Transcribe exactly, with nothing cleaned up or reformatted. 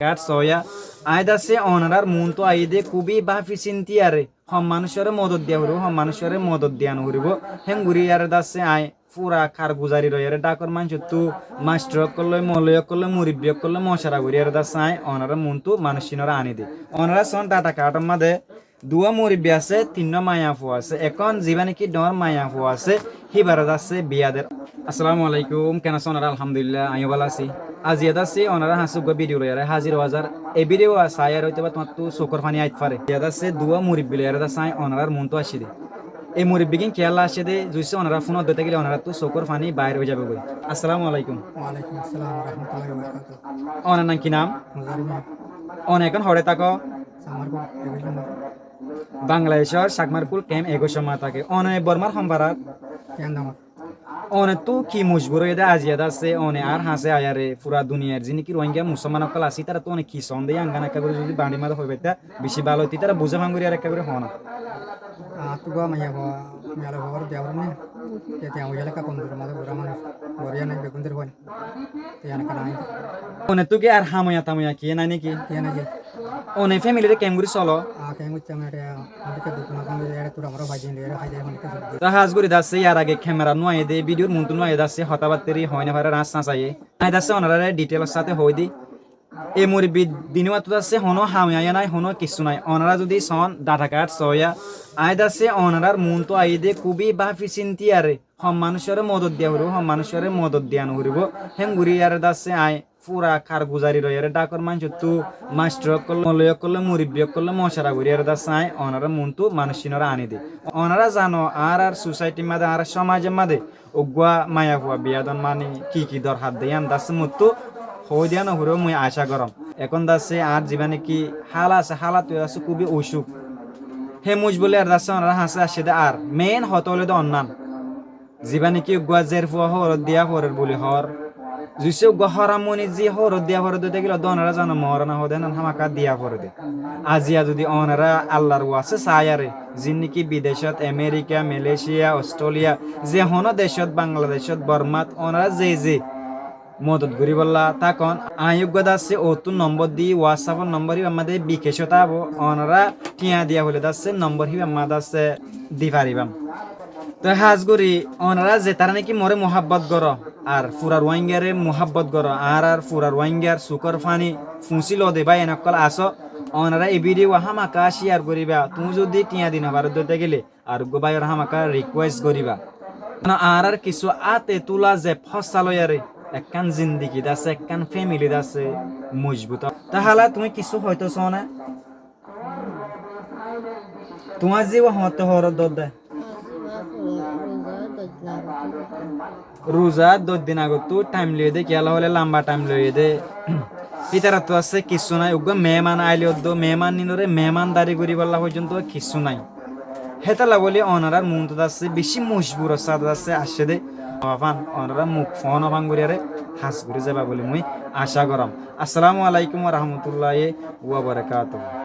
Kat soya, aññí dasse onorár muúntu aiyí de kúbi báfi sintíyaré, hon manúicoré modot diya foribóu, hon manúicoré modot diya noforibóu, héngorí yáre dasse aññí fura karguzari roiyére dhákor maincóttu, mastor ókkol loi, moloi ókkol loi, muribbi ókkol loi mocora goríyére dasse aññí onorár muúntu manúic cínoré aní dé. Onorá soón dhata kaátor máze duwá muribbi asé, tinnúa maiyafua asé. Ekón zibá néki dhoóñr maiyafua asé, híbaré dasse biya der. Assalamu alaikum, ken asó onorá? Alhamdulillah, aññí yó bála así. Aziya dasse onorár hañsé uggúa bidiyó loiyére házir ówa zar. E bidiyó saiyére óitobá tuáñrtu sukór faní aái faré. Aziya dasse duwá muribbi loiyére dasse aññí onorár muúntu aiccí dé. E muribbi gín kiyólla aiccí dé, zuicce onorá fúnot dói tákile onoráttu sukór faní baáir ói zaibói. Assalamu alaikum. Walaikum assalam warahmatullahi wabarakatuh. Onar nam ki nam? Muzari Miya. One ekón hoçé táko? Samarkul, Egoc Lomba. Bangladecór Sakmarkul kemp Egoc Lomba táke. One Bormár hon farat? Kiyandamat. Onettú ki mojbur óiye dé aziya dasse one añár hañsé aiyére fura duniyair ziín néki Ruáingga musolman ókkol asé, ítarattu one ki soón dé yían gán ekká gorí zudi Bangladecór máze hoi faittá bicí bála óito, ítara buzá fán gorí ar ekká gorí hoó na. Añáttu uggúa maiyafua, maiyafua diya foribó né? Te tiañ foicá lekká konduror máze burá manúic, goró yó nái, beggún dóri fán. Te yián ekkán aññí. Onettú ki ar hamoya tamoya kiyé nái néki? Kiyé nái. One fémiliré keéngorí soló? Aññí keéngorí soló, honíkka duk mas gorí, ére tura moró fai din, ére fai din, honíkka duk di. Te hás gorí dasse yar age kemera nú aiyé dé, bidiyór muúntu nú aiyé dasse, hotá battári hoói no faré, rañs nañs aiyé. Aññí dasse onoráre dhithélos sáte hoói di. E muribbi dinúattu dasse honó ham aiyá nái, honó kissú nái. Onorá zudi soón, dhata kaát soóya, aññí dasse onorár muúntu aiyí dé kúbi báfi sintíyaré, hon manúicoré modot diya foribóu, hon manúicoré modot diya noforibóu, héngorí yáre dasse aññí fura karguzari roiyére dhákor maincóttu, mastor ókkol loi, moloi ókkol loi, muribbi ókkol loi mocora goríyére dasse aññí onorár muúntu manúic cínoré aní dé. Onorá zano, añárár susaitir máze, añárár cómazor máze uggúa maiyafua biya don mani ki ki dorhar de yían dasse mottú hoói diya noforibóu mui acá goróm. Ekón dasse añár zibá néki hála asé, hálattú dasse kúbi ucúk. Hé mojbur loiyére dasse onorár hañsé aiccé dé ar. Meén hotá óilde onnán. Zibá néki uggúa zerfua hóorot diya forer buli hoór. Zuicce uggúa hóramoni zi hóorot diya forer dói tákile dé onorá zano moóra no hoó dé, hénán hámaka diya fore dé. Aziya zudi onorá Allar waste saáiyaré, ziín néki bidecót, Amerika, Malaysia, Australia, ze honó decót, Bangladecót, Bormát, onorá ze ze modot goríbollá tákon. Aññí uggúa dasse ottú nombor di, WhatsAppor nombor híbar máze bikecót tábo, onorá thiañ diya foilé dasse nombor híbar máze dasse di faribám. Te hás gorí onorá zetará néki moré muhábbot goró, ar fura Ruáingaré muhábbot goró, añárár fura Ruáingar sukór faní fuñsí lode báiyain ókkol asó, onorá e bidiyó hámaka cíyar goríba. Tuñí zudi thiañ di nofaró dói tákile ar uggúa báiyoré hámaka rikuwes goríba. Mane añárár kissú áte túla ze hóssa loiyére ekkán zindigi dasse, ekkán fémili dasse mojbut. Tahálé tuñí kissú hoitó soóne? Tuáñr zibá hoóñtte hoór dódde? Ruza doc din agottú thaim loiyé dé, kiyólla hoilé lamba thaim loiyé dé. Hítarattú assé kissú nái, uggúa meéman ailé uddú, meéman nínoré meémandari goríbollá foijjónto kissú nái. Hétolla bóli onorár muúntu dassé bicí mojburor sáte dassé aiccé dé. Nofán, onorá muk foóno fán goríyaré has gorí zaiba bóli mui acá gorám. Assalamu alaikum wa rahmatullahi wa barakatuhu.